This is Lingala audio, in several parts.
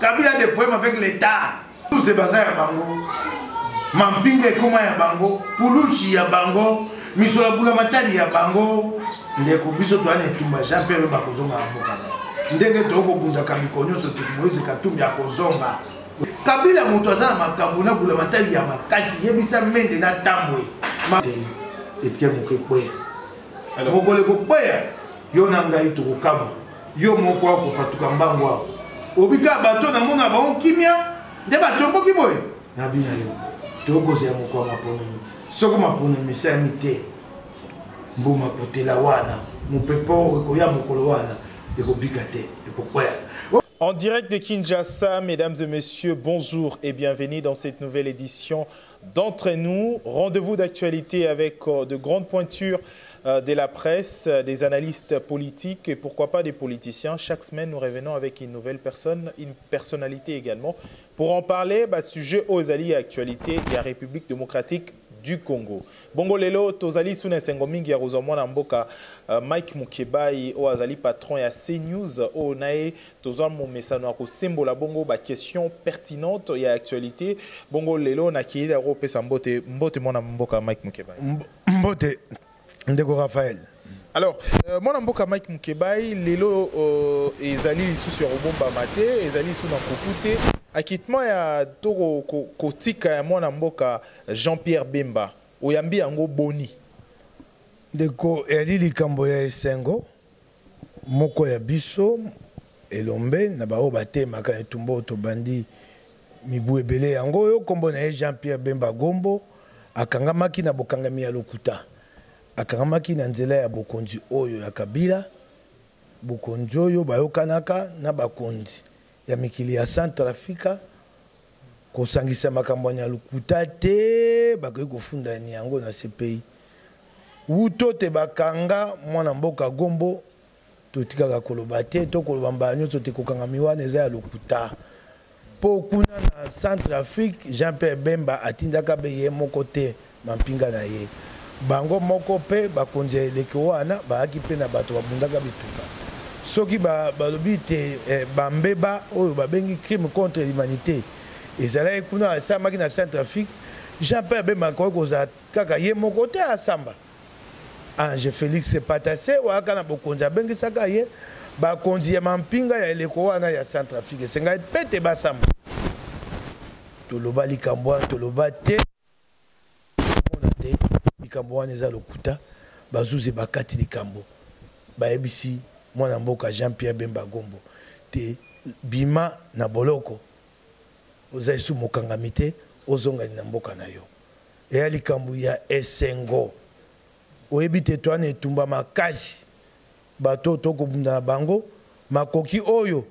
Kabila a des problèmes avec l'État. Tous baza ya bango. Mampinga ekoma ya bango, pulushi ya bango, misolo bula matali ya bango. Ndeko biso toya na etumba Jean Pierre Bemba akozonga na mboka na ye. Ndenge tokobundaka mikolo nyonso Moïse Katumbi akozonga. Kabila moto aza na makambo na bula matali ya makasi, yebisa Mende na Tambwe. Etike moke ekweya. Mokolo ekokweya yo na ngai tokokamwa. Yo moko akopatuka mbangu awa. Obika bato na mona bango kimia nde batomboki boye. Na bina yo tokozela mokolo ya maponami. Soko maponami esalemi te, mbuma kotela wana, mopepe oyo ekoya mokolo wana ekobika te, ekokwea. En direct de Kinshasa, mesdames et messieurs, bonjour et bienvenue dans cette nouvelle édition d'Entre nous. Rendez-vous d'actualité avec de grandes pointures de la presse, des analystes politiques et pourquoi pas des politiciens. Chaque semaine, nous revenons avec une nouvelle personne, une personnalité également. Pour en parler, sujet aux alliés actualité, il y a République démocratique du Congo. Bongo lelo tozali suna esengo mingi ya kozwa mwana mboka Mike Mukebayi oyo azali patron ya CNews oyo na ye tozwa momesano ya kosembola bongo ba question pertinente ya actualité. Bongo lelo na kiyeli ya kopesa mbote, mbote mwana mboka Mike Mukebayi. Mbote ndeko Raphaël. Alors, mwana mboka Mike Mukebayi lelo ezali lisusu ya kobombama te, ezali lisusu na koku te. Acquittement ya to kotika ya mwana mboka Jean-Pierre Bemba, oyambi yango boni? Ndeko, ezali likambo ya esengo moko ya biso elombe na baoyo batemaka etumba oyo tobandi mibu ebele yango oyo kombo na ye Jean-Pierre Bemba Gombo akangamaki na bokangami ya lokuta, akangamaki na nzela ya bokonzi oyo ya Kabila, bokonzi oyo bayokanaka na bakonzi ya mikili ya Centrafrica kosangisa makambo ya lokuta te, bakoki kofunda yango na CPI. Wuto te bakanga mwana mboka Gombo, totikaka koloba te, to koloba mbala nyonso te kokanga miwana eza ya lokuta. Po kuna na Centrafrique, Jean-Pierre Bemba atindaka be ye moko te mampinga na ye. Bango moko pe bakonzi ya eleko wana bayaki pe na bato babundaka bituka. Soki balobi te bambeba oyo babengi crime contre l'humanité ezalaki kuna, esalamaki na Centrafrique, Jean-Pierre Bemba akoki kozala kaka ye moko te asamba. Ange Félix Patassé waka na bokonzi abengisaka ye bakonzi ya mampinga ya eleko wana ya Centrafrique esengaki pete basamba. Toloba likambo wana, toloba te, mona te likambo wana eza lokuta. Bazuzi bakati likambo, bayebisi mwana mboka Jean-Pierre Bemba Gombo te bima na boloko, oza esu mokangami te, ozongani na mboka na yo. Eya likambo ya esengo. Oyebi te toa na etumba makasi, bato tokobunda na bango, makoki oyo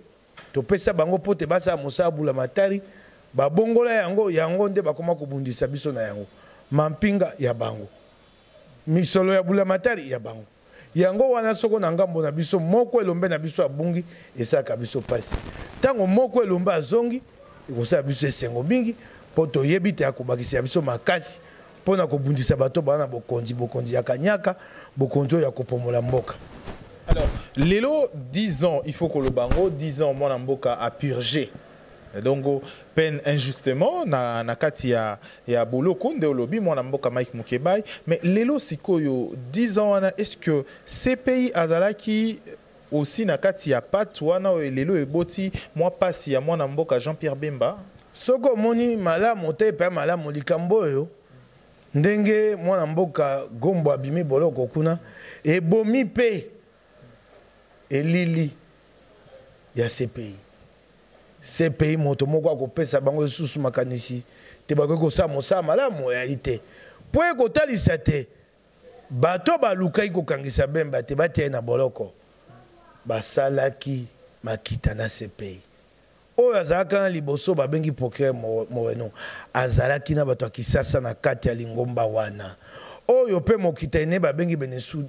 topesa bango po te basala mosala bula matari, babongola yango, yango nde bakoma kobundisa biso na yango. Mampinga ya bango, misolo ya bula matari ya bango. Yango wana soko na ngambo na biso moko elombe na biso abungi, esalaka biso pasi. Tango moko elombe azongi, ekosala biso esengo mingi, po toyebi te akobakisa biso makasi po na kobundisa bato bana na bokonzi, bokonzi ya kanyaka, bokonzi oyo ya kopomola mboka. Alors, lelo 10 ans, il faut que le bango 10 ans mwana mboka a purgé. Donc peine injustement na kati ya boloko nde olobi mwana mboka Mike Mukebayi, mais lelo sikoyo 10 ans wana, est-ce que CPI azalaki aussi na kati ya patte wana oyo lelo eboti mwa pasi ya mwana mboka Jean-Pierre Bemba? Soko omoni malamu te pe malamu likambo oyo ndenge mwana mboka Gombo abimi boloko kuna ebomi pe elili ya CPI. CPI moto moko akopesa bango lisusu makanisi te bakoki kosala mosala malamu oyali te. Po ekotalisa te bato balukaki kokangisa Bemba te batia ye na boloko, basalaki makita na CPI. Oyo azalaka na liboso babengi procureur Moreno azalaki na bato ya Kisasa na kati ya lingomba wana. Oyo pe mokita ene babengi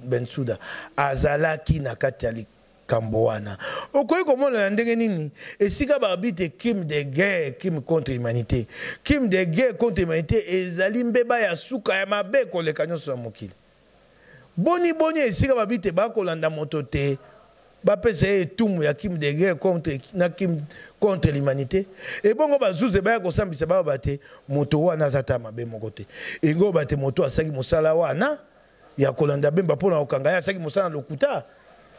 Bensuda azalaki na kati ya likambo wana. Okoki komona na ndenge nini esika balobi te crime de guerre, crime contre l'humanité. Crime de guerre contre l'humanité ezali mbeba ya suka ya mabe koleka nyonso na mokili. Boni boni esika balobi te bakolanda moto te, Bapesa ye etumbu ya crime de guerre contre, na crime contre l'humanité. Ebongo bazuzi baya kosambisa bayoba te moto wana aza ata mabe moko te. Engo ba te moto asaki mosala wana ya kolanda Bemba mpona kokanga ye, asaki mosala na lokuta.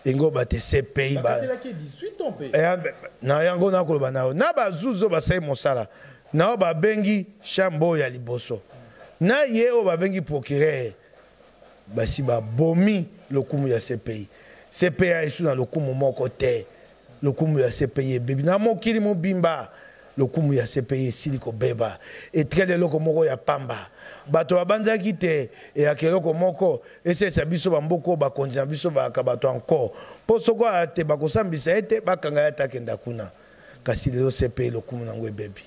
Engo ba te CPI ba Bakatelaki 18 ans mpe. Na yango nakoloba na yo, na bazuzi oyo basali mosala na oyo babengi chambre oyo ya liboso, na ye oyo babengi procureur, basi babomi lokumu ya CPI. CPI esu na lokumu moko te. Lokumu ya CPI ebebi na mokili mobimba. Lokumu ya CPI esili kobeba, etikali eloko moko ya pamba. Bato babanzaki te eyaka eloko moko esalisa biso bamboka oyo bakonzi na biso bayaka bato encore, mpo soko aya te bakosambisa ye te, bakanga ye ata akenda kuna. Kasi lelo CPI lokumu nango ebebi.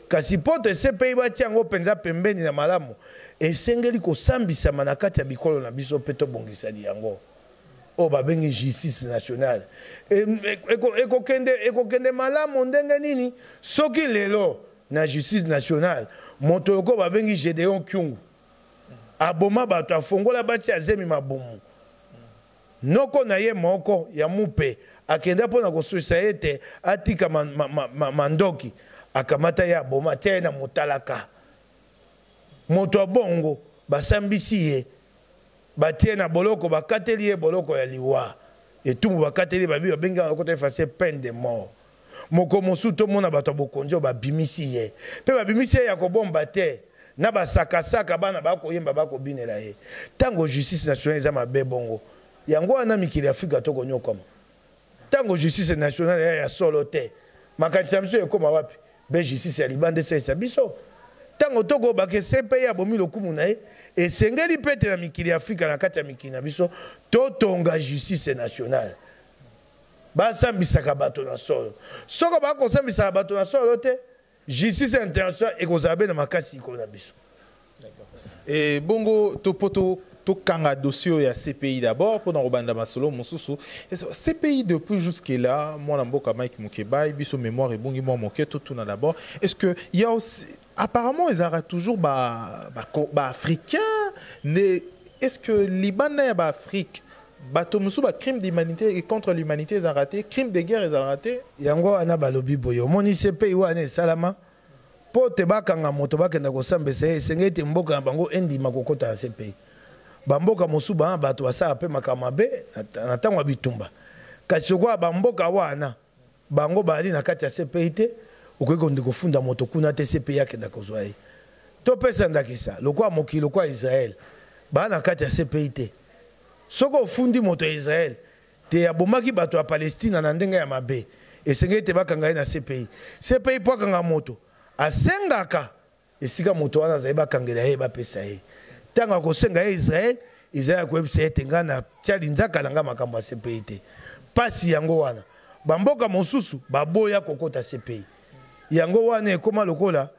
Kasi mpo te CPI batia yango mpenza pembeni na malamu, esengeli kosambisama na kati ya bikolo na biso mpe tobongisali yango oyo babengi justice nationale. Ekokende malamu ndenge nini soki lelo na justice nationale moto lokola babengi Gédéon Kyungu aboma bato, afongola basi azemi mabumu, noko na ye moko ya mupe akenda mpona koswisa ye te atika mandoki, akamata ye aboma, atia ye na motalaka. Moto ya bongo basambisi ye, batie na boloko, bakateli ye boloko ya liwa. Etumbu bakateli babi babengi yango lokota efase peine de mort. Moko mosusu tomona bato ya bokonzi oyo babimisi ye, mpe babimisi ye ya kobomba te, na basakasaka bana bakoyemba bakobinela ye. Ntango justice nationale eza mabe bongo, yango wana mikili ya Afrika tokonyokama. Ntango justice nationale ya ya solo te, makanisi ya biso ekóma wapi? Be justice ya libanda esalisa biso. Ntango tokobaka CPI abomi lokumu na ye, esengeli mpe ete na mikili ya Afrika, na kati ya mikili na biso, totonga justice nationale. Basambisaka bato na solo. Soko bakosambisaka bato na solo te, justice internationale ekozala be na makasi likolo na biso. Et bongo topo tokanga dossier ya CPI d'abord mpona kobanda masolo mosusu. CPI depuis jusque là, mwana mboka Mike Mukebayi, biso mémoire ebongi mwa moke, totuna d'abord, est-ce que il y a aussi apparemment ezalaka toujours ba africain ne, est-ce que libanda ya ba Afrique bato mosusu ba crime d'humanité et contre l'humanité ezalaka te, crime de guerre ezalaka te? Yango wana balobi boye, omoni CPI wana esalama mpo te bakanga moto bakenda kosambisa ye, esengeli ete mboka na bango endima kokɔta na CPI. Bamboka mosusu bana bato basala mpe makambo mabe na ntango ya bitumba, kasi lokola bamboka wana bango bazali na kati ya CPI te, okoki konde kofunda moto kuna te, CPI akenda kozwa ye. Topesa ndakisa lokola mokili lokola Israel, baa na kati ya CPI te. Soki ofundi moto ya Israel te abomaki bato ya Palestina na ndenge ya mabe, esengeli te bakanga ye na CPI. CPI mpo akanga moto, asengaka esika moto wana azali, bakangela ye, bapesa ye. Ntango akosenga ye Israel, Israel akoyebisa ye ete ngai natia linzaka na ngai makambo ya CPI te. Pasi yango wana bamboka mosusu baboya kokota CPI. Yango wana ekóma lokola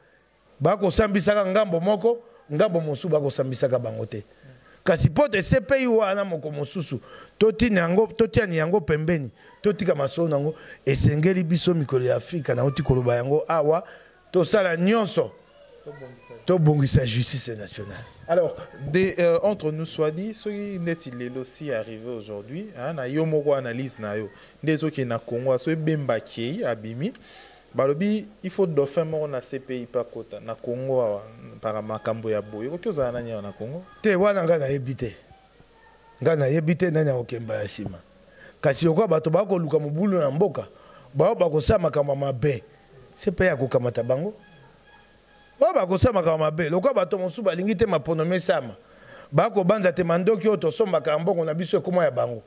bakosambisaka ngambo moko, ngambo mosusu bakosambisaka bango te. Kasi mpo te CPI wana moko mosusu totiani yango pembeni, totika masolo nango, esengeli biso mikolo ya Afrika, nauti koloba yango awa, tosala nyonso tobongisa justice nationale. Alors, entre nous soit dit, soki neti lelo si arrivé aujourd'hui, hein, na yo moko analyse na yo, nde ezoki na Congo, so ebemba kei abimi, balobi il faut dauphin moko na CPI pa kota na Congo awa par makambo ya boye. Okoki ozala nani awa na Congo? Te, wana ngai nayebi te. Ngai nayebi te nani akokemba ya nsima. Kasi lokola bato bakoluka mobulu na mboka, bao bakosala makambo mabe, CPI akokamata bango. Oyo bakosala makambo mabe, lokola bato mosusu balingi te mapono mesama, bakobanza te mandoki oyo tosombaka ya mbongo na biso ekoma ya bango.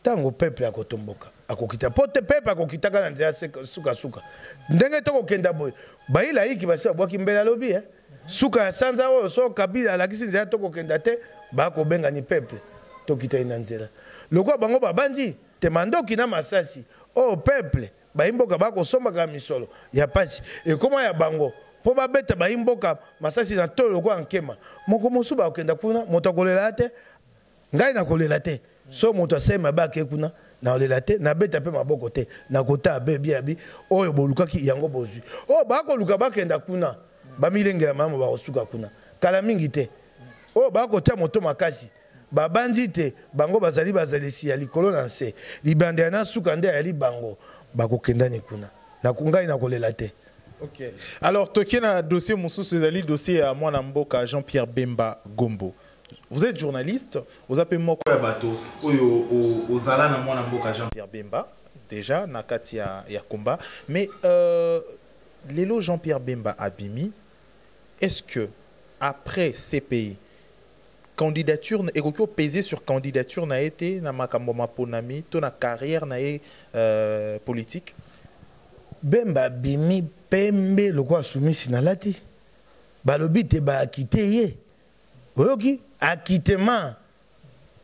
Ntango peuple akotomboka, akokita. Po te peuple akokitaka na nzela sukasuka. Ndenge tokokenda boye, bayilayiki basi babwaki mbela lobi, eh? Suka ya sanza oyo, so Kabila alakisi nzela tokokenda te, bakobengani peuple, tokitani na nzela. Lokola bango babandi te mandoki na masasi, oyo peuple bayimboka bakosombaka misolo ya pasi ekoma ya bango mpo babeta bayimboka masasi na tolo lokola nkema. Moko mosusu bakokenda kuna, moto akolela te, ngai nakolela te. So moto asali mabe ake kuna, nakolela te, nabeta mpe maboko te, nakota abe bien abi oyo bolukaki yango bozwi. Oyo bakoluka bakenda kuna, bamilengela malamu, bakosuka kuna kala mingi te. Oyo bakotia moto makasi, Babanzi te bango bazali bazalisi ya likolo na nse, libanda ya na suka nde ayali bango bakokendani kuna. Na ngai nakolela te. Ok. Alors, toke na dossier mosusu ezali dossier ya mwana mboka Jean-Pierre Bemba Gombo. Vous êtes journaliste, oza pe moko ya bato oyo ozala na mwana mboka Jean-Pierre Bemba déjà na kati ya combat, mais lelo Jean-Pierre Bemba abimi, est-ce que après CPI candidature ekoki peser sur candidature na été na makambo maponami to na carrière na ye politique? Bemba abimi pembe lokola sumisi na lati, balobi te ba akite ye, oyoki acquittement,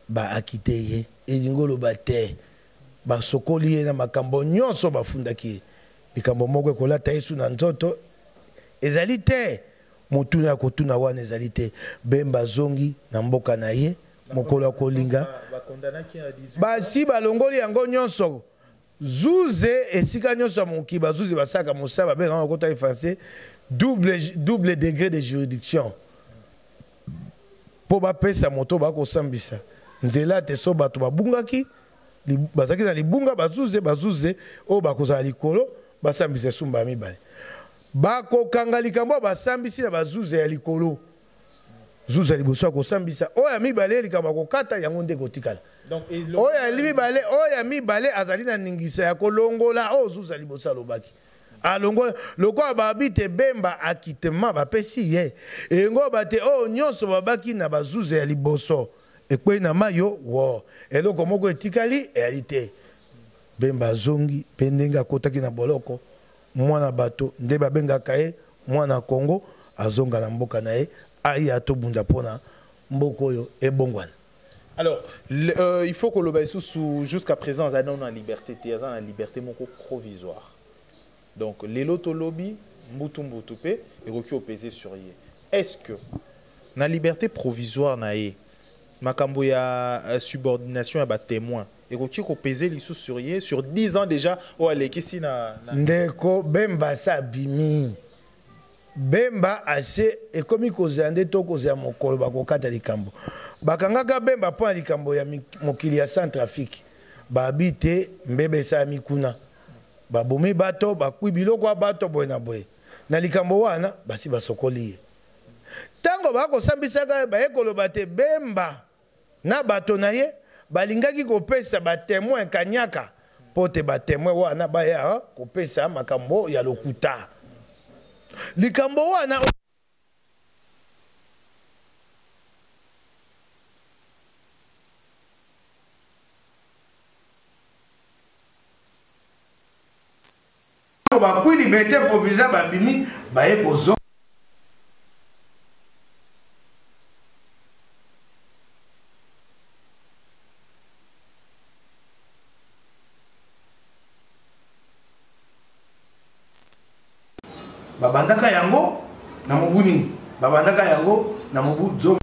ba akite ye elingi oloba te basokoli ye na makambo nyonso bafundaki ye. Likambo moko ekolata yesu na nzoto ezali te, motuna ya kotuna wana ezali te. Bemba azongi na mboka na ye mokolo ya kolinga, basi balongoli yango nyonso. Zuze esika nyonso ya mokili bazuzi basalaka mosala, babengaka yango kota français double degré de juridiction, mpo bapesa moto bakosambisa nzela te. So bato babungaki, bazalaki na libunga, bazuze oyo bakozala likolo basambisa esumba ya mibale, bakokanga likambo basambisi na bazuze ya likolo. Zuze ya liboso ya kosambisa oyo ya mibale, likambo akokata yango nde kotikala. Oyo ya mibale azali na ningisa ya kolongola oyo zuze ya liboso alobaki, alongola. Lokola babi te Bemba acquittement bapesi ye, engo bate oyo nyonso babaki na bazuze ya liboso ekwei na mayo wo, eloko moko etikali eyali te. Bemba azongi mpe ndenge akotaki na boloko, mwana bato nde babengaka ye mwana Congo, azonga na mboka na ye, aya tobunda mpona mboka oyo ebongwana. Alors, il faut que le jusqu'à présent, aza na liberté, aza na liberté moko provisoire. Donc, lelo tolobi, mbutu mbutu pe, ekoki opéser sur ye. Est-ce que na liberté provisoire na ye, makambo ya subordination ya ba témoin, ekoki kopéser lisusu sur ye sur 10 ans déjà oyo alekisi na Ndeko, Bemba sa abimi. Bemba ase ekomi kozela nde to kozela mokolo bakokata likambo. Bakangaka Bemba mpo na likambo ya mokili ya Centrafrique. Babi te mbebe esalami kuna, babomi bato, bakwi biloko ya bato boye na boye. Na likambo wana basi basokoli ye. Ntango bakosambisaka ye, baye koloba te Bemba na bato na ye balingaki kopesa batémoin kanyaka mpo te batémoin wana baya kopesa makambo ya lokuta. Likambo wana bakwi liberté provisoire, babimi, baye kozonga. Babandaka yango na mobu nini? Babandaka yango na mobu 10.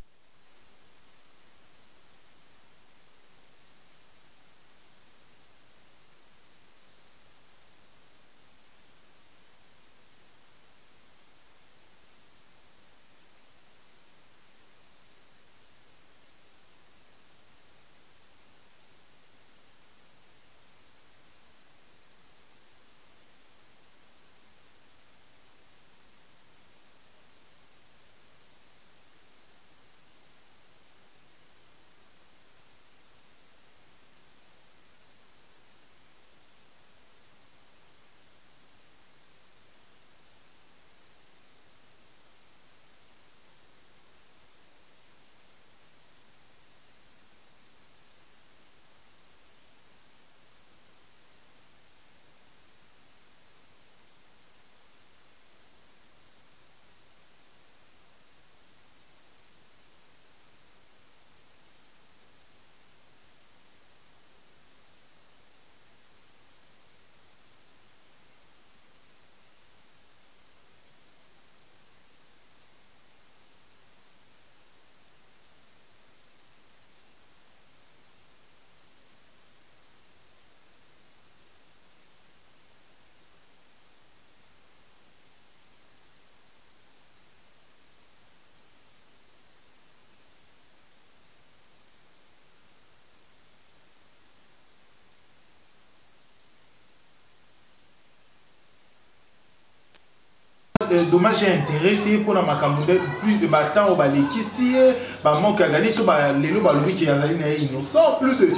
dommage et intérêt te mpona makambo nde plus de batemps oyo balekisi ye, bamanque ya gagner. So lelo balobi ke azali na ye innocent plus de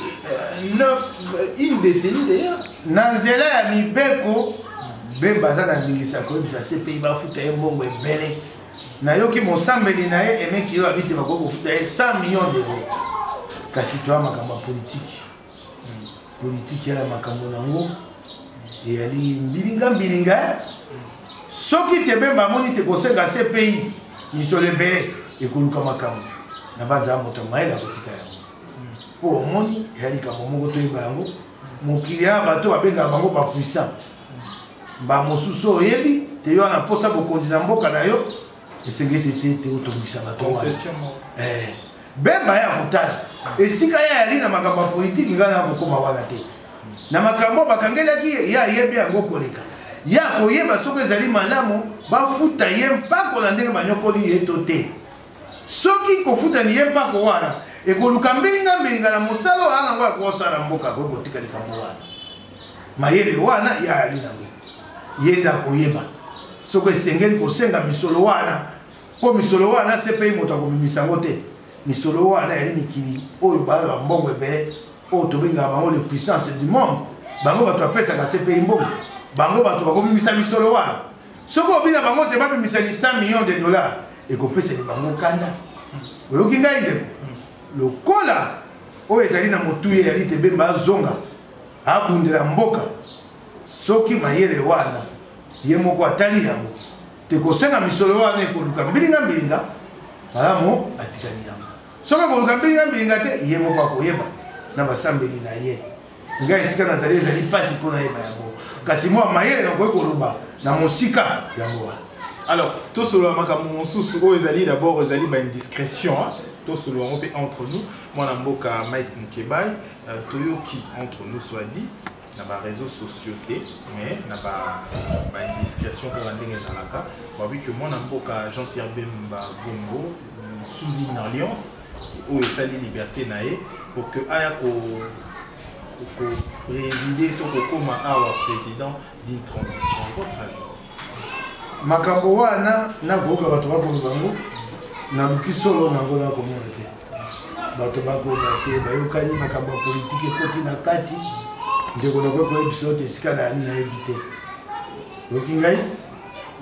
9, une décennie d'ailleurs. Na nzela ya mibeko, Bemba aza na ndingisa ya koyebisa CPI bafuta ye mbongo ebele. Nayoki mosambeli na ye emeki oyo abi te bakoki kofuta ye 100 millions d'euros. Kasi toya makambo ya politiki. Politiki ya makambo nango eyali mbilinga mbilinga. Soki te Bemba amoni te kosenga CPI misolo ebele, ekoluka makambo na banza ya moto mayele akotika yango. Mpo omoni eya likambo moko toyeba yango, mokili ya bato babengaka bango bapuissant, bamosusu oyebi te yo wana mposa bokonzi na mboka na yo, esengeli te te te otongisa bato wana. Bemba ya kotala esika ye ayali na makambo ya politiki, ngai na kokóma wana te. Na makambo bakangelaki ye, ye ayebi yango koleka. Ye akoyeba soki ezali malamu bafuta ye mpako na ndenge banyokoli ye to te. Soki kofutani ye mpako wana ekoluka mbilinga mbilinga na mosala oyo yango akosala mboka, akoki kotika likambo wana. Mayele wana ye ayali nango, ye nde akoyeba soki esengeli kosenga misolo wana. Mpo misolo wana CPI moto akobimisa yango te. Misolo wana yali mikili oyo baa na bambongo ebele, oyo tobengaka bango le puissance du monde. Bango bato bapesaka CPI mbongo, bango bato bakobimisa misolo wana. Soki obina bango te babimisa ni 100 millions de dollars, ekopeseli bango kanda. Oyoki ngai ndeko? Lokola oyo ezali na motuya eyali te Bemba azonga abundela mboka, soki mayele wana ye moko atali yango te kosenga misolo wana ekoluka mbilinga mbilinga, malamu atikali yango. Soki akoluka mbilinga mbilinga te, ye moko akoyeba na basambeli na ye. Ngai esika nazali ezali mpasi mpo nayeba yango, kasi mwa mayele nakoki koloba na mosika yango wana. Alors tosolola makambo mosusu oyo ezali d'abord ezali baindiscrétion, tosolola yango mpe entre nous. Mwana mboka Mike Mukebayi, toyoki entre nous soit dit na baréseaux sociaux te, mais na baindiscrétion kaka ndenge ezalaka, babi ke mwana mboka Jean-Pierre Bemba Bongo sous une alliance oyo esali liberté na ye pour que aya koprésider to kokóma awa président d'une transition. Votre avis? Makambo wana nakoyoka bato bakoloba yango, naluki solo nango nakomona te. Bato bakoloba te bayokani, makambo ya politike ekoti na kati. Ndeko, nakoki koyebisa yo te esika nayali nayebi te. Oyoki ngai?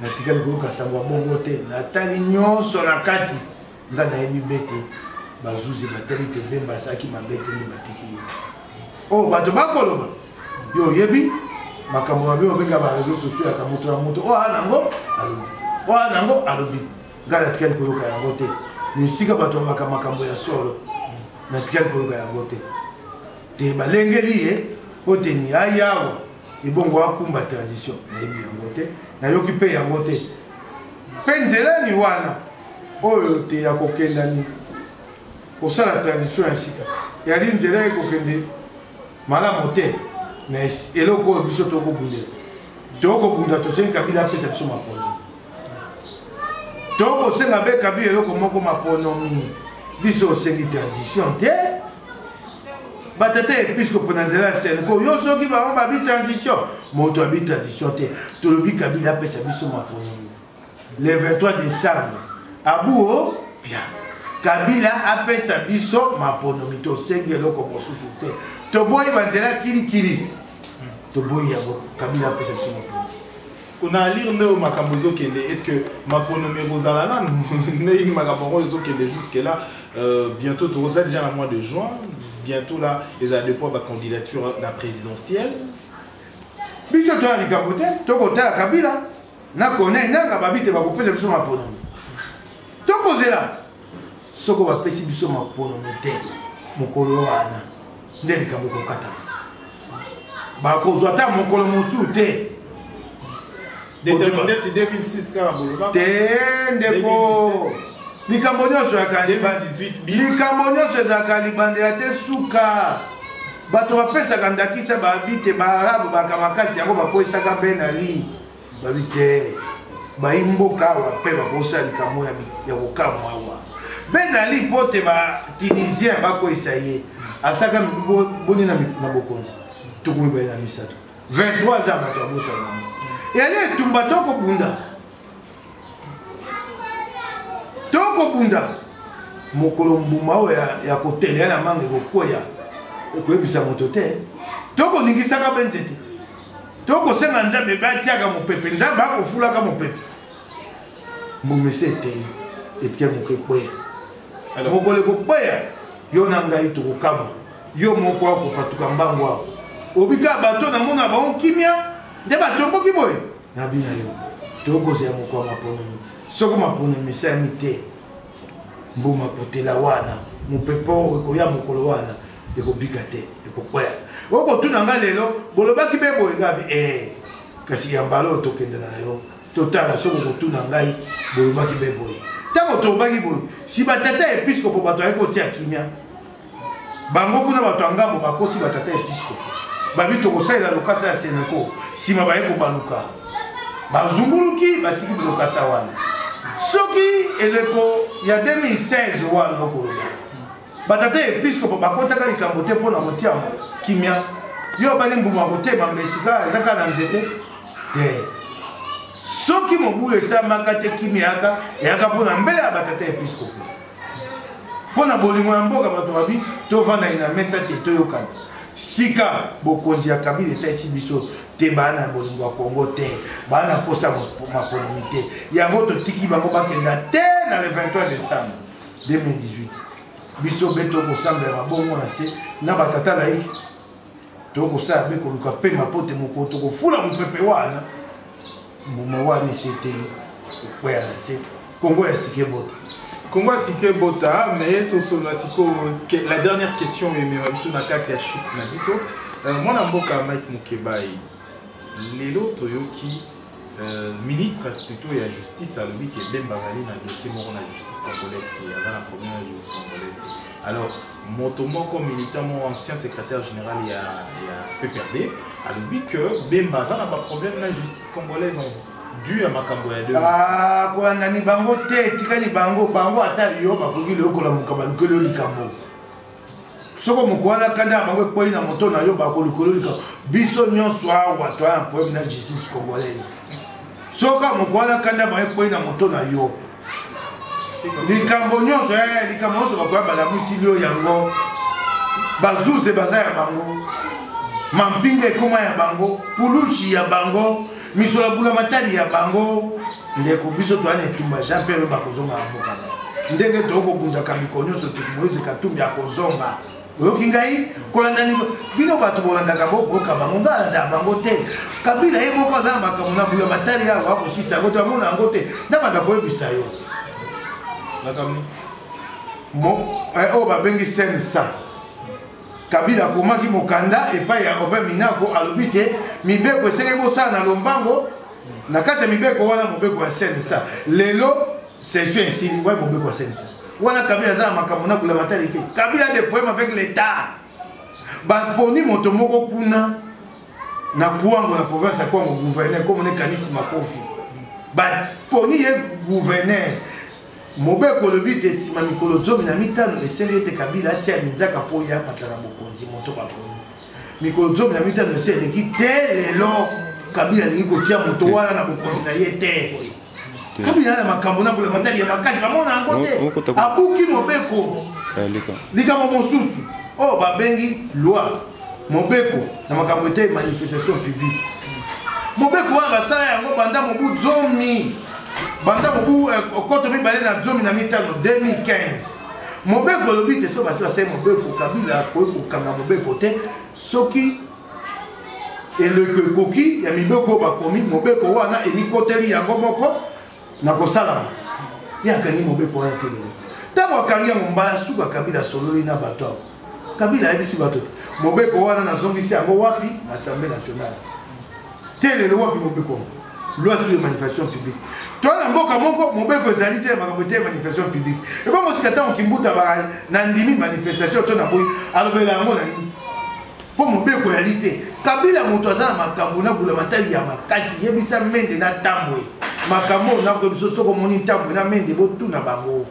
Natikali koyoka sango ya bongo te. Natali nyonso na kati, nga nayebi be te. Bazuzi batali te Bemba asalaki mabe te nde batiki ye. Oyo bato bakoloba, yo oyebi makambo mabe obenga baréseaux sociaux yaka moto na moto oyo aa nango alobi, oyo aa nango alobi. Ngai natikali koyoka yango te. Na esika bato babaka makambo ya solo, natikali koyoka yango te. Te balengeli ye po teni ayawa ebongo akumba transition, nayebi yango te, nayoki mpe yango te. Mpe nzelani wana oyo te ya kokenda ni kosala transition ya sika yali nzela ekokende malamu te. Na eloko oyo biso tokobundela, tokobunda, tosengi Kabila apesa biso maponomi. Tokosenga mpe Kabila eloko moko, maponomi. Biso osengi transition te. Batata episcope na nzela ya CENCO, yo soki bango babi transition, moto abi transition te. Tolobi Kabila apesa biso maponomi le 23 décembre. Abuo pia Kabila apesa biso maponomi, tosengi eloko mosusu te. Toboyi banzela kilikili, toboyi yango. Kabila apesa biso maponomi. Na alire nde oyo makambo ezokende, est ce que maponomi ekozala nanu ndenge makambo yango ezokende jusque là? Bientôt tokoza déjà na mois de juin, bientôt là ezala dépôt bacandidature na présidentielle. Biso toya likambo te, tokotala Kabila na Corneille Nanga babi te bakopesa biso maponomi. Tokozela soko bapesi biso maponomi te, mokolo wana nde likambo ekokatama. Bakozwa ata mokolo mosusu te. Neti 2006 kaka boloba. Te ndeko, likambo nyonso yaka, likambo nyonso ezalaka libandela te suka. Bato bapesaka ndakisa, babi te baarabe baka makasi yango bakwesaka Ben Ali. Babi te bayi mboka awa mpe bakosala likambo ya kokamwa awa. Ben Ali, mpo te batunisien bakwesa ye, asaka boni na bokonzi? 23, 23 ans. Bato babosana yango, eyali etumba tokobunda. Tokobunda mokolo mbuma oyo ya kotela ya na manga ekokweya, ekoyebisa moto te. Tokoningisaka mpe nzete, tokosenga Nzambe batiaka mopepe, Nzambe akofulaka mopepe. Mbuma esi eteli, etikali moke ekweya. Mokolo ekokweya, yo na ngai tokokamwa. Yo moko akopatuka mbangu awa. Obika bato namona bango kimia nde batomboki boye. Na bina yo tokozela mokolo ya maponami. Soko maponami esalemi te, mbuma kotela wana, mopepe oyo ekoya mokolo wana ekobika te, ekokweya. Okotuna nga lelo, bolobaki be boye ngabi ee, kasi ya mbala oyo tokende na yo totala soki okotuna ngai bolobaki be boye. Ntango tolobaki boye, si batata ya episkopo bato ayaki kotia kimia bango kuna, bato ya ngambo bakosi batata episkopo, babi tokosalela lokasa ya Seneko. Nsima baye kobaluka, bazunguluki, batiki lokasa wana. Soki eleko ya 2016 wana okoloba batata episkopo bakotaka likambo te mpo na kotia kimia, yo obandi mbuma kotema mesika eza kaka na nzete te. Soki mobulu esalamaka te, kimia yaka eyaka mpo na mbela ya batata episkopo, mpo na bolingo ya mboka. Bato babi tovanda na mesa te, toyokana. Sika bokonzi ya Kabila etaisi biso te, baa na bolingo ya Kongo te, baa na mposa maponomi te. Yango totiki bango bakenda te na le 23 décembre 2018. Biso be tokosambela mabongo na se na batata laiki, tokosala be koluka pema po te mokolo tokofula mopepe wana, mbuma wana eseteli ekweya na se. Kongo ya sika ebota. Kongo ya sika ebota. Mais tosolola sikoyo la dernière question emema biso na kati ya chute na biso. Mwana mboka Mike Mukebayi, lelo toyoki ministre plutôt ya justice alobi ke Bemba azali na dossier moko na justice congolaise te, aza na problème na justice congolaise te. Alors moto moko militant moko, ancien secrétaire général ya PPRD, alobi ke Bemba aza na baproblème na justice congolaise dû ya makambo ya deux. Ah, kolandani bango te, etikali bango bango. Ata yo bakoki lokola moka balukeli yo likambo, soko moko wana kanda ya bango ekwei na moto na yo, bakolukolo likambo. Biso nyonso awa toya na problème na justice congolaise. Soki moko wana kanda bango ekwei na moto na yo, likambo nyonso, likambo nyonso bakoya balamusili yo yango. Bazuze baza ya bango, mampinga ekoma ya bango, pulushi ya bango, misolo ya bula matali ya bango. Ndeko, biso toya na etumba. Jean Pierre bakozonga na mboka na ye ndenge tokobundaka mikolo nyonso. Moïse Katumbi akozonga. Oyoki ngai kolanda bino bato bolandaka, bokoyoka bango. Ngai alandaka bango te. Kabila ye moko aza na makambo na bula matali awa, akosisa yango te, amona yango te. Nabanda koyebisa yo oyo babengi CNSA. Kabila akomaki mokanda epai ya Aubin Minaku, alobi te mibeko esengeli bosala na lombango. Na kati ya mibeko wana, mobeko ya CNSA. Lelo session esili, wapi mobeko ya CNSA wana? Kabila aza na makambo na bula matali te. Kabila a des problèmes avec l'État. Baponi moto moko kuna na Kwango, na province ya Kwango, gouverneur komona Ekanisi Makofi. Baponi ye gouverneur. Mobeko olobi te nsima mikolo 15 esengeli ete Kabila atia linzaka mpo ye amata na bokonzi. Moto baponi, mikolo 15 esi eleki te. Lelo Kabila alingi kotia moto wana na bokonzi na ye te. Kabila na makambo na bula matali ya makasi, bamona yango te, abuki mobeko. Likambo mosusu oyo babengi loi, mobeko na makambo ete manifestation publique, mobeko wana basala yango banda mobu 10, banda mobu 2015, 2015. Mobeko elobi te so basi basali mobeko, Kabila akoki kokanga mobeko te. Soki eleko ekoki ya mibeko oyo bakomi, mobeko wana emikoteli yango moko na kosalama. Ye akangi mobeko wana te. Lelo ntango akangi yango mbala suka, Kabila asololi na bato awa. Kabila ayebisi bato te mobeko wana nazongisi yango wapi? Na Assemblée nationale te. Lelo wapi mobeko wana, loi sur les manifestations publiques? To na mboka moko mobeko ezali te makambo te manifestation publique. Ebongo sika ntango Kimbuta na ndimi manifestation to na boyi, alobela yango na nini? Mpo mobeko yali te. Kabila moto aza na makambo na bula matali ya makasi. Yebisa Mende na Tambwe makambo oyo nakoyebi biso. Soki omoni Ntambwe na Mende, botuna bango.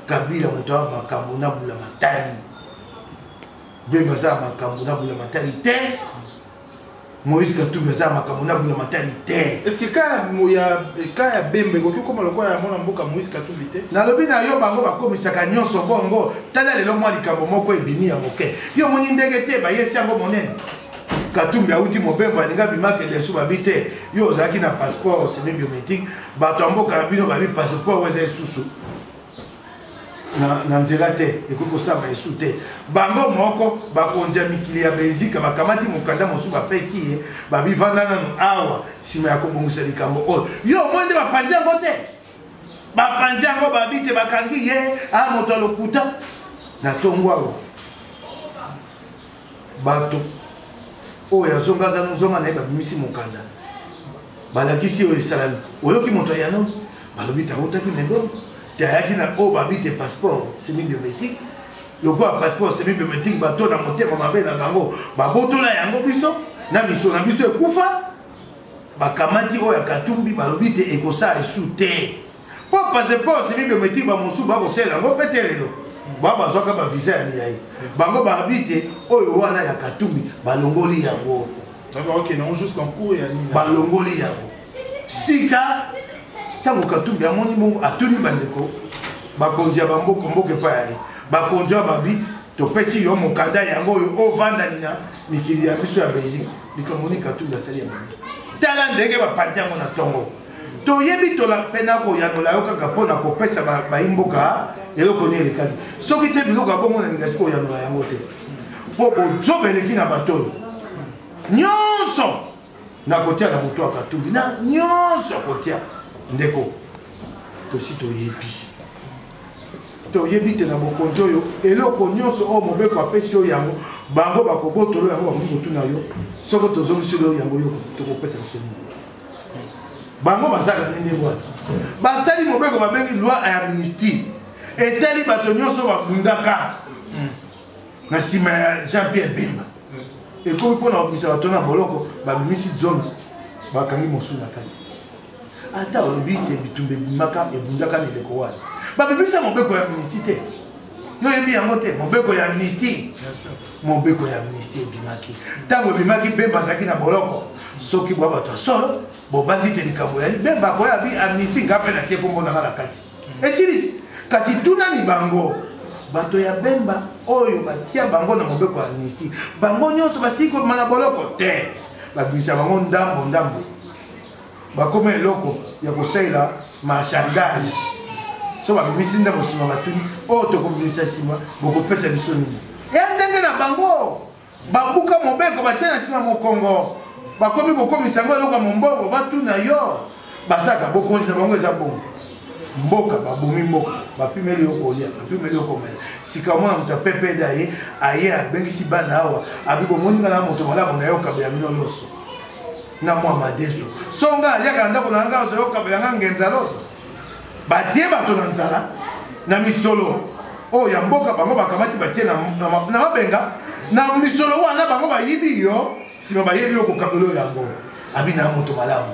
Kabila moto aza makambo na bula matali. Bemba aza na makambo na bula matali te. Moïse Katumbi aza makambo na bula matali te. Est-ce que cas ya Bemba ekoki kokoma lokola ya mwana mboka Moïse Katumbi te? Nalobi na yo, bango bakomisaka nyonso bongo. Tala lelo mwa likambo moko ebimi ya moke, yo omoni ndenge te bayesi yango monene. Katumbi awuti mobembo, alingi abima akende su, babi te, yo ozalaki na passeport semi biométrique, bato ya mboka na bino babi passeport oyo eza lisusu na nzela te, ekoki kosalama esu te. Bango moko bakonzi ya mikili ya Belgique bakamati mokanda mosusu bapesi ye, babi vanda nanu awa nsima ya kobongisa likambo oyo. Yo omoni nde bapanzi yango te, bapanzi yango, babi te bakangi ye a moto ya lokuta na ntongo awa. Bato oyo azonga aza nzonga na ye, babimisi mokanda, balakisi oyo esalami. Oyoki moto ya yano balobi tautaki mebongo te, ayaki na oyo babi te passeport semi biométrique. Lokola passeport semi biométrique, bato na motema mabe na bango babotola yango biso na miso na biso ekufa. Bakamati oyo ya Katumbi, balobi te ekosala esu te, mpo passeport semi biométrique bamosusu bakosalela yango mpe te. Lelo ba bazwaka bavisa ya milai, bango babi te oyo wana ya Katumbi balongoli yango. Balongoli yango. Sika ntango Katumbi amoni bongo, atuni bandeko bakonzi ya bamboka, mboka epai yali bakonzi oyo, babi topesi yo mokanda yango oyo ovandani na mikili ya biso ya Belgique. Likambo nini Katumbi asali ya mabe? Tala ndenge bapanzi yango na ntongo. Toyebi tola mpe nakoyanola yo kaka mpo na kopesa bayimboka eloko nini elekaki. Soki te biloko ya bongo, nalinga soki koyanola yango te, mpo bozoba eleki na bato oyo nyonso. Nakotia na moto ya Katumbi na nyonso akotia. Ndeko, tosi toyebi te na bokonzi oyo, eloko nyonso oyo mobeko apesi yo yango, bango bakobotolo yango. Bakoki kotuna yo: soko tozongisi yo yango, yo tokopesa biso nini? Bango bazalaka ndenge wana. Basali mobeko babengi loi ya amnistie, etali bato nyonso babundaka na nsima ya Jean Pierre Bemba. Ekomi mpona kobimisa bato na boloko, babimisi zomi, bakangi mosusu na kati. Ata olobi te bitumba ebimaka, ebundaka na eleko wana, babimisa mobeko ya amnistie te. Yo oyebi yango te, mobeko ya amnistie? Mobeko ya amnistie ebimaki ntango ebimaki, Bemba azalaki na boloko. Soki bwa bato ya solo bobandi te likambo yali Bemba akoya bi amnistie, nga mpe na tie kombo nanga na kati, esili te. Kasi tunani bango bato ya Bemba oyo batia bango na mobeko ya amnistie, bango nyonso basili kobima na boloko te. Babimisa bango ndambo ndambo, bakoma eloko ya kosalela marchandage. So babimisi ndambo, nsima batuni oyo tokobimisa nsima, bokopesa biso nini? Ya ndenge na bango, babuka mobeko, batia na nsima mokongo, bakomi kokomisa yango eloko ya mombongo. Batuna yo, basalaka bokonzi na bango eza bongo. Mboka babomi, mboka bapimeli yo kolia, bapimeli yo komela. Sika omona moto apepede aye aye abengisi bana awa, abi bomoni nga na moto malamu na yo, kabela bino loso na mwa madeso. So nga aliaka na ndako na nga, ozo yokabela nga ngenza loso. Batie bato na nzala na misolo oyo ya mboka. Bango bakamati, batie na mabenga na misolo wana, bango bayibi yo, nsima bayebi yo kokabela oyo yango. Abi na moto malamu,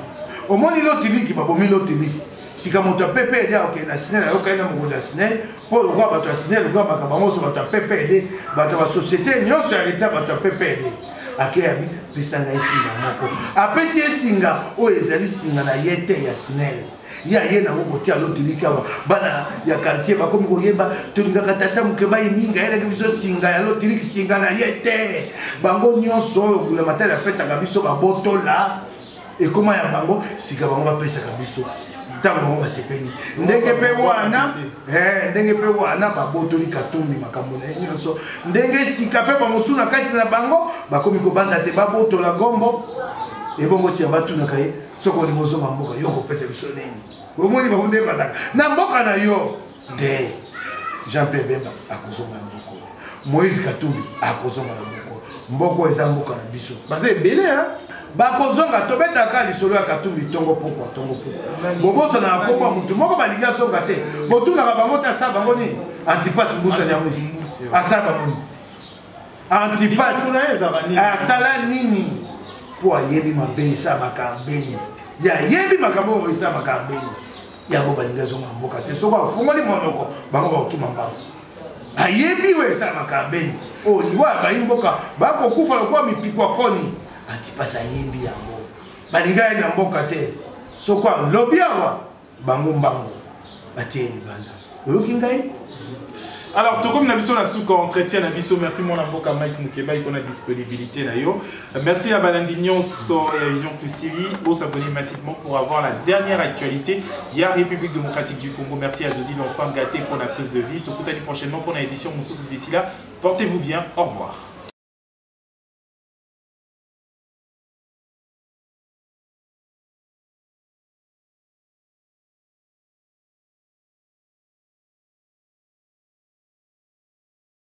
omoni lotiliki, babomi lotiliki. Sika moto ya PPD akokende na SNEL, ayokani na mokonzi ya SNEL, mpo lokola bato ya SNEL, lokola makambo bango nyonso bato ya PPD, bato ya basociété nyonso ya leta bato ya PPD. Akeyabi pesa ngai singa moko, apesi ye singa oyo ezali singa na ye te ya SNEL. Ye aye nango kotia lotiliki awa, bana ya quartier bakomi koyeba: tolingaka tata moke bayi mingi, ayelaki biso singa ya lotiliki, singa na ye te. Bango nyonso oyo gulamatali apesaka biso, babotola, ekoma ya bango. Sika bango bapesaka biso ntango bango basepeli. Ndenge mpe wana, ndenge mpe wana babotoli Katumbi makambo na ye nyonso, ndenge sika mpe bamosusu na kati na bango bakomi kobanza te babotola gombo. Ebongo sika batunaka ye: soki olingi ozonga mboka, yo kopesa biso nini? Omoni bango nde bazalaka na mboka na yo te. Jean Pierre Bemba akozonga na mboka, Moïse Katumbi akozonga na mboka. Mboka eza mboka na biso. Baza ebele. Bakozonga. Tobetaka lisolo ya Katumbi ntongo pokwa, ntongo pokwa. Bobosana komba motu moko balingi azonga te, botunaka bango te asala bango nini? Antipas Mbusa Nyamwisi asala bango nini? Antipas asala nini? Mpo ayebi mabe esalamaka beni, ye ayebi makambo oyo esalamaka beni, yango balingi azonga mboka te. Soki afungoli monoko, bango bakokima mbango. Ayebi oyo esalamaka beni, oyo liwa ya bayi mboka bakokufa lokola mipikwa koni. Antipas ayebi yango. Balinga ye na mboka te. Soko alobi awa bango mbango batie libanda. Oyoki ngai? Alors, tokomi na biso na suka entretien na biso. Merci mwana mboka Mike Mukebayi pour la disponibilité na yo. Merci à balandi nyonso ya Vision Plus TV. Vous s'abonner massivement pour avoir la dernière actualité. Il y a République démocratique du Congo. Merci à Dodi l'enfant gâté pour la prise de vie. Tokutani prochainement pour la édition mosusu. D'ici là, portez-vous bien. Au revoir.